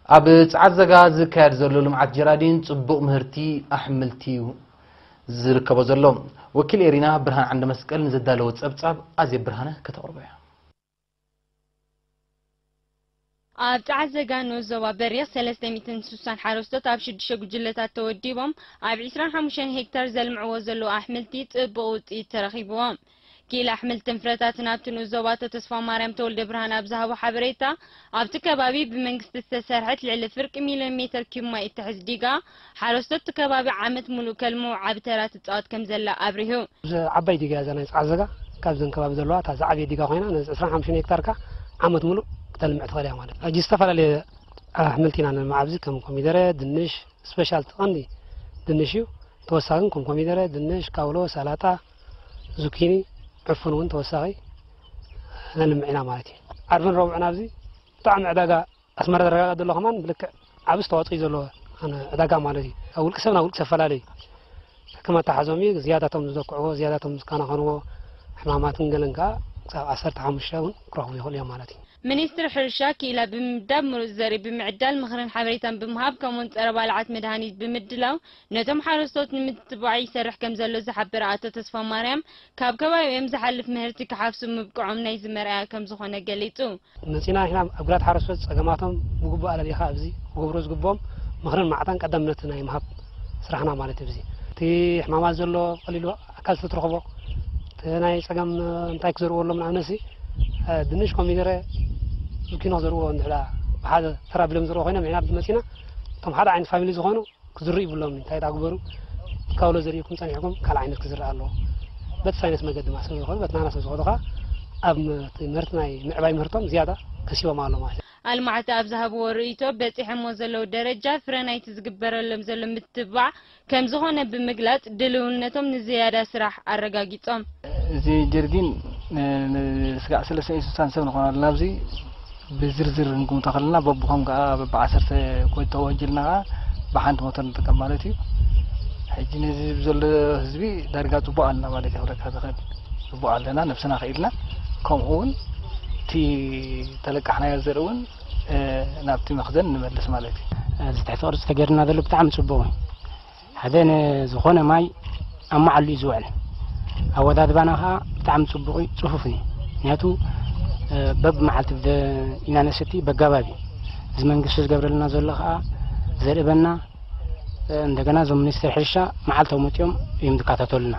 ኣብ ጸዓት ዘጋ ዝካየድ ዘሎ ልምዓት ጀራዲን ጽቡቕ ምህርቲ ኣሕምልቲ እዩ ዝርከቦ ዘሎ። ወኪል ኤሪና ብርሃን ዓንደ መስቀል ንዘዳለዎ ጸብጻብ ኣዜብ ብርሃነ ከተቕርቦ እያ። ኣብ ጸዓት ዘጋ ንኡስ ዞባ በሪኽ ሰለስተ ሚእትን ስሳን ሓረስቶት ኣብ ሽዱሽተ ጉጅለታት ተወዲቦም ኣብ ዒስራን ሓሙሽተን ሄክታር ዘልምዕዎ ዘለዉ ኣሕምልቲ ጽቡቕ ውጽኢት ተረኺብዎም። ክኢላ ኣሕምልትን ፍረታትን ኣብቲ ንኡስ ዞባ ኣቶ ተስፋ ማርያም ተወልደ ብርሃን ኣብ ዝሃቦ ሓበሬታ፣ ኣብቲ ከባቢ ብመንግስቲ ዝተሰርሐት ልዕሊ ፍርቂ ሚልዮን ሜትር ኪዩብ ማይ እትሕዝ ዲጋ፣ ሓረስቶት እቲ ከባቢ ዓመት ሙሉእ ከልምዑ ዓቢ ተራ ትጻወት ከም ዘላ ኣብሪሁ። እዚ ዓባይ ዲጋ እያ፣ እዛ ናይ ጸዓት ዘጋ፣ ካብዘን ከባቢ ዘለዋ እታ ዝዓበየ ዲጋ ኮይና፣ ነዚ ዕስራን ሓሙሽተን ሄክታር ከኣ ዓመት ሙሉእ ክተልምዕ ትኽእል እያ ማለት እዩ። ሕጂ ዝተፈላለየ ኣሕምልቲ ኢና ነልምዕ ኣብዚ፣ ከም ኮሚደረ፣ ድንሽ፣ ስፔሻል እቲ ቀንዲ ድንሽ እዩ። ተወሳኺ ግን ከም ኮሚደረ፣ ድንሽ፣ ካውሎ፣ ሰላጣ፣ ዙኪኒ፣ ዕፉን እውን ተወሳኺ ነልምዕ ኢና ማለት እዩ። ዓርብን ረቡዕን ኣብዚ ብጣዕሚ ዕዳጋ ኣስመራ ዝረጋገእ ዘሎ ከማን ብልክዕ ዓቢ ኣስተዋፅኦ እዩ ዘለዎ። ኣነ ዕዳጋ ማለት እዩ። ካብ ውልቂ ሰብ ናብ ውልቂ ሰብ ፈላለዩ እዩ። ከም ኣተሓዞም እዩ። ዝያዳቶም ዝደክዕዎ፣ ዝያዳቶም ዝከናኸንዎ ሕማማትን ገለን ከዓ ክሳብ ዓሰርተ ሓሙሽተ እውን ክረኽቡ ይኽእሉ እዮም ማለት እዩ። ሚኒስትሪ ሕርሻ ክኢላ ብምምዳብ፣ ምሩፅ ዘርኢ ብምዕዳል፣ ምኽርን ሓበሬታን ብምሃብ፣ ከምኡውን ጸረ ባልዓት መድሃኒት ብምድላው፣ ነቶም ሓረስቶት ንምትብባዕ ይሰርሕ ከም ዘሎ ዝሓበረ ኣቶ ተስፋ ማርያም፣ ካብ ከባቢኦም ዝሓልፍ ምህርቲ ክሓፍሱ ምብቅዖም ናይዚ መርኣያ ከም ዝኾነ ገሊጹ። መጺና ኢሕና ኣብ ግራት ሓረስቶት ጸገማቶም ብግቡእ ኣለሊኻ ኣብዚ ክገብሩ ዝግብኦም ምኽርን ማዕታን ቀዳምነት ናይ ምሃብ ስራሕና ማለት እዩ። እዚ እቲ ሕማማት ዘሎ ቀሊሉ ኣካል ዝተትረኽቦ እቲ ናይ ጸገም እንታይ ክዘርዎ ኣሎም ንኣብነት ሲ ድንሽ ኮሚደረ ዙኪኖ ክዘርዎ እንድሕዳ ብሓደ ተራ ቢሎም ዝርዎ ኮይኖም ኢና ኣብዚ መጺና እቶም ሓደ ዓይነት ፋሚሊ ዝኾኑ ክዝርኡ ይብሎም እንታይ ዳግበሩ ካውሎ ዘሪእኩም ጸኒሕኩም ካልእ ዓይነት ክዝርእ ኣለዎ። በቲ ሳይንስ መገዲ ማሰብ ዝኾኑ በቲ ናና ሰብ ዝኾኑ ከዓ ኣብ ምህርቲ ናይ ምዕባይ ምህርቶም ዝያዳ ከሲቦም ኣሎ ማለት እዩ። ኣልማዕቲ ኣብ ዝሃብዎ ርእይቶ በጺሖሞ ዘለዉ ደረጃ ፍረ ናይቲ ዝግበረሎም ዘሎ ምትብባዕ ከም ዝኾነ ብምግላጽ ድልውነቶም ንዝያዳ ስራሕ ኣረጋጊጾም። እዚ ጀርዲን ንስጋዕ ሰለስተ ሚእትን ስሳን ሰብ ንኾን ኣለና ኣብዚ ብዝርዝር ንግምቶ ከለና በብኾም ከዓ በብዓሰርተ ኮይቶ ወንጀልና ከዓ ብሓንቲ ሞተር ንጥቀም ማለት እዩ። ሕጂ ነዚ ዘሎ ህዝቢ ዳርጋ ፅቡቅ ኣለና ማለት ይኽብረካ ዝኽእል ፅቡቅ ኣለና ነብስና ክኢልና ከምኡ እውን እቲ ተለቃሕናዮ ዘርኢ እውን ናብቲ መኽዘን ንመልስ ማለት እዩ። እዚ ትሕቲ ቅርፂ ተገይርና ዘሎ ብጣዕሚ ፅቡቅ እዩ። ሓደ ንዝኾነ ማይ ኣብ መዓሉ እዩ ዝውዕል። ኣወዳድባና ከዓ ብጣዕሚ ፅቡቅ እዩ፣ ፅፉፍ እዩ። ምክንያቱ በብ መዓልቲ ኢና ነሰቲ በጋባብ እዩ። እዚ መንግስቲ ዝገብረልና ዘሎ ከዓ ዘርእበና እንደገና እዞም ሚኒስትር ሕርሻ መዓልታዊ መፂኦም እዮም ዝከታተሉና።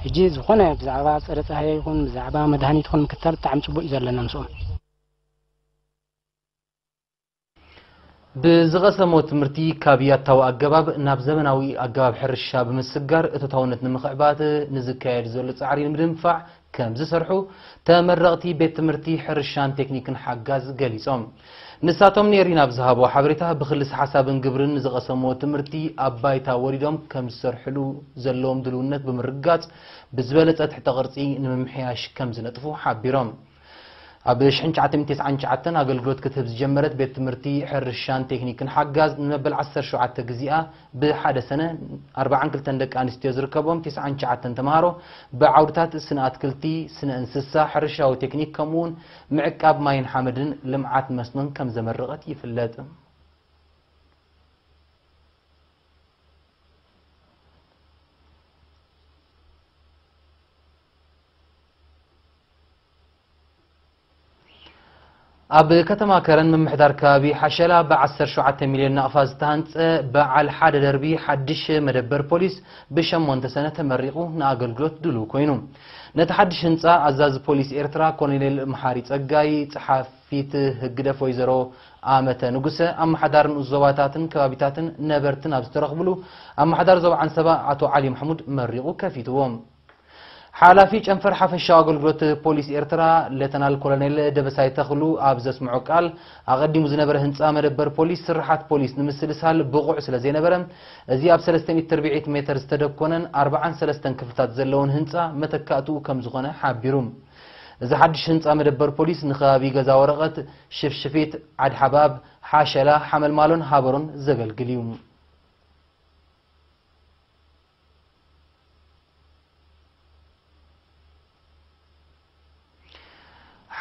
ሕጂ ዝኾነ ብዛዕባ ፀረ ፀሃየ ይኹን ብዛዕባ መድሃኒት ይኹን ምክታል ብጣዕሚ ፅቡቅ እዩ ዘለና ምስኦም። ብዝቐሰሞ ትምህርቲ ካብ ያታዊ ኣገባብ ናብ ዘመናዊ ኣገባብ ሕርሻ ብምስጋር እቶታውነት ንምኽዕባት ንዝካየድ ዘሎ ጻዕሪ ንምድንፋዕ ከም ዝሰርሑ ተመረቕቲ ቤት ትምህርቲ ሕርሻን ቴክኒክን ሓጋዝ ገሊጾም። ንሳቶም ኔሪና ብዝሃቦ ሓበሬታ ብክልስ ሓሳብን ግብርን ንዝቐሰሞ ትምህርቲ ኣብ ባይታ ወሪዶም ከም ዝሰርሕሉ ዘለዎም ድልውነት ብምርግጋጽ ብዝበለጸ ትሕተ ቅርጺ ንምምሕያሽ ከም ዝነጥፉ ሓቢሮም። ኣብ ሽሕን ትሽዓተ ሚእትን ተስዓን ትሽዓተን ኣገልግሎት ክትህብ ዝጀመረት ቤት ትምህርቲ ሕርሻን ቴክኒክን ሓጋዝ ንመበል ዓሰርተ ሸውዓተ ግዚኣ ብሓደ ሰነ ኣርባዓን ክልተን ደቂ ኣንስትዮ ዝርከቦም ተስዓን ትሽዓተን ተምሃሮ ብዓውድታት ስነ ኣትክልቲ፣ ስነ እንስሳ፣ ሕርሻዊ ቴክኒክ ከምኡውን ምዕቃብ ማይን ሓመድን ልምዓት መስኖን ከም ዘመረቐት ይፍለጥ። ኣብ ከተማ ከረን ምምሕዳር ከባቢ ሓሸላ ብ ዓሰርተ ሸውዓተ ሚልዮን ናቕፋ ዝተሃንጸ በዓል ሓደ ደርቢ ሓድሽ መደበር ፖሊስ ብሸሞንተ ሰነ ተመሪቑ ንኣገልግሎት ድሉው ኮይኑ። ነቲ ሓድሽ ህንጻ ኣዛዚ ፖሊስ ኤርትራ ኮሎኔል መሓሪ ጸጋይ፣ ጸሓፊት ህግደፍ ወይዘሮ ኣመተ ንጉሰ፣ ኣመሓዳር ንኡስ ዞባታትን ከባቢታትን ነበርትን ኣብ ዝተረኽብሉ ኣመሓዳር ዞባ ዓንሰባ ኣቶ ዓሊ ማሕሙድ መሪቑ ከፊትዎ። ሓላፊ ጨንፈር ሓፈሻዊ ኣገልግሎት ፖሊስ ኤርትራ ሌተናል ኮሎኔል ደበሳይ ተኽሉ ኣብ ዘስምዖ ቃል፣ ኣቐዲሙ ዝነበረ ህንጻ መደበር ፖሊስ ስርሓት ፖሊስ ንምስልሳል ብቑዕ ስለ ዘይነበረ፣ እዚ ኣብ ሰለስተ ሚእቲ ትርብዒት ሜተር ዝተደኮነን ኣርብዓን ሰለስተን ክፍልታት ዘለዎን ህንጻ መተካእትኡ ከም ዝኾነ ሓቢሩ። እዚ ሓድሽ ህንጻ መደበር ፖሊስ ንከባቢ ገዛ ወረቐት፣ ሽፍሽፊት፣ ዓድሓባብ፣ ሓሸላ፣ ሓመልማሎን ሃበሮን ዘገልግል እዩ።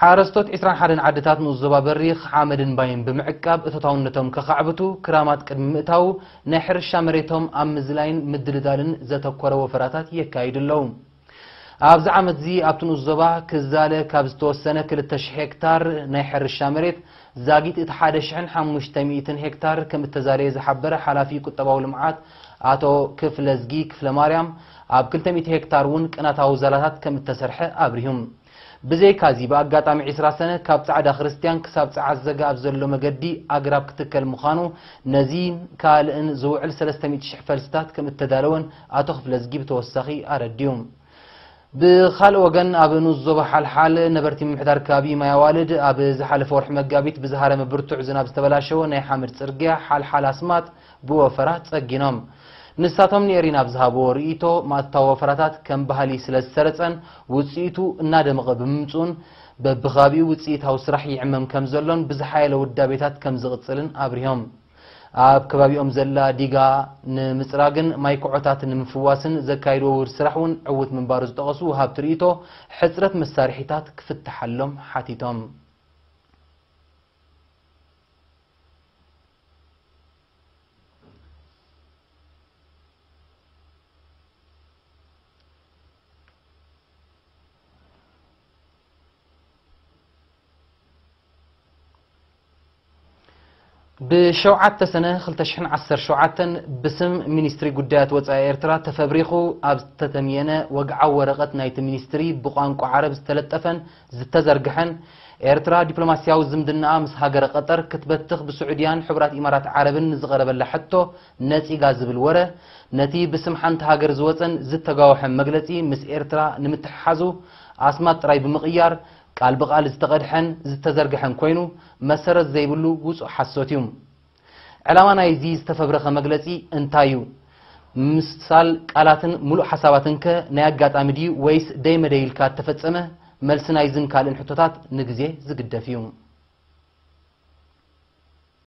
ሓረስቶት ዕስራን ሓደን ዓድታት ንኡስ ዞባ በሪኽ ሓመድን ባይን ብምዕቃብ እቶታውነቶም ከኻዕብቱ፣ ክራማት ቅድሚ ምእታዉ ናይ ሕርሻ መሬቶም ኣብ ምዝላይን ምድልዳልን ዘተኮረ ወፈራታት የካይዱ ኣለዉ። ኣብዚ ዓመትዚ ኣብቲ ንኡስ ዞባ ክዛለ ካብ ዝተወሰነ ክልተ ሽሕ ሄክታር ናይ ሕርሻ መሬት ዛጊት እቲ ሓደ ሽሕን ሓሙሽተ ሚእትን ሄክታር ከም እተዛለየ ዝሓበረ ሓላፊ ቁጠባዊ ልምዓት ኣቶ ክፍለዝጊ ክፍለማርያም፣ ኣብ ክልተ ሚእቲ ሄክታር እውን ቅናታዊ ዛላታት ከም እተሰርሐ ኣብሪሁ። ብዘይካዚ፣ ብኣጋጣሚ ዕስራ ሰነ ካብ ጻዕዳ ክርስትያን ክሳብ ጸዓት ዘጋ ኣብ ዘሎ መገዲ ኣግራብ ክትከል ምዃኑ፣ ነዚን ካልእን ዝውዕል ሰለስተ ሚእቲ ሽሕ ፈልስታት ከም እተዳለወን ኣቶ ክፍለዝጊ ብተወሳኺ ኣረዲኡ። ብኻልእ ወገን፣ ኣብ ንኡስ ዞባ ሓልሓል ነበርቲ ምምሕዳር ከባቢ ማይ ኣዋልድ ኣብ ዝሓለፈ ወርሒ መጋቢት ብዝሃረመ ብርቱዕ ዝናብ ዝተበላሸወ ናይ ሓመድ ጽርግያ ሓልሓል ኣስማት ብወፈራ ጸጊኖም። ንሳቶም ንኤሪና ኣብ ዝሃብዎ ርእይቶ፣ ማእታዊ ወፈራታት ከም ባህሊ ስለ ዝሰረጸን ውጽኢቱ እናደመቐ ብምምጽኡን፣ በብኸባቢኡ ውጽኢታዊ ስራሕ ይዕመም ከም ዘሎን ብዝሓየለ ውዳቤታት ከም ዝቕጽልን ኣብሪሆም። ኣብ ከባቢኦም ዘላ ዲጋ ንምጽራግን ማይ ኩዖታት ንምፍዋስን ዘካይድዎ ውር ስራሕ እውን ዕዉት ምንባሩ ዝጠቐሱ ወሃብቲ ርእይቶ፣ ሕጽረት መሳርሒታት ክፍትሓሎም ሓቲቶም። ብሸውዓተ ሰነ ክልተ ሽሕን ዓሰርተ ሸውዓተን ብስም ሚኒስትሪ ጉዳያት ወጻኢ ኤርትራ ተፈብሪኹ ኣብ ዝተተምየነ ወግዓዊ ወረቐት ናይቲ ሚኒስትሪ ብቋንቋ ዓረብ ዝተለጠፈን ዝተዘርግሐን፣ ኤርትራ ዲፕሎማስያዊ ዝምድናኣ ምስ ሃገረ ቀጠር ክትበትኽ ብስዑድያን ሕቡራት ኢማራት ዓረብን ንዝቐረበላ ሕቶ ነጺጋ ዝብል ወረ፣ ነቲ ብስም ሓንቲ ሃገር ዝወጸን ዝተጋወሐ መግለጺ ምስ ኤርትራ ንምትሕሓዙ ኣስማት ጥራይ ብምቕያር ቃል ብቓል ዝተቐድሐን ዝተዘርግሐን ኮይኑ፣ መሰረት ዘይብሉ ውጹእ ሓሶት እዩ። ዕላማ ናይዚ ዝተፈብረኸ መግለጺ እንታይ እዩ? ምምስሳል ቃላትን ምሉእ ሓሳባትን ከ ናይ ኣጋጣሚ ድዩ ወይስ ደይመደይ ኢልካ እተፈጸመ? መልሲ ናይዝን ካልእን ሕቶታት ንግዜ ዝግደፍ እዩ።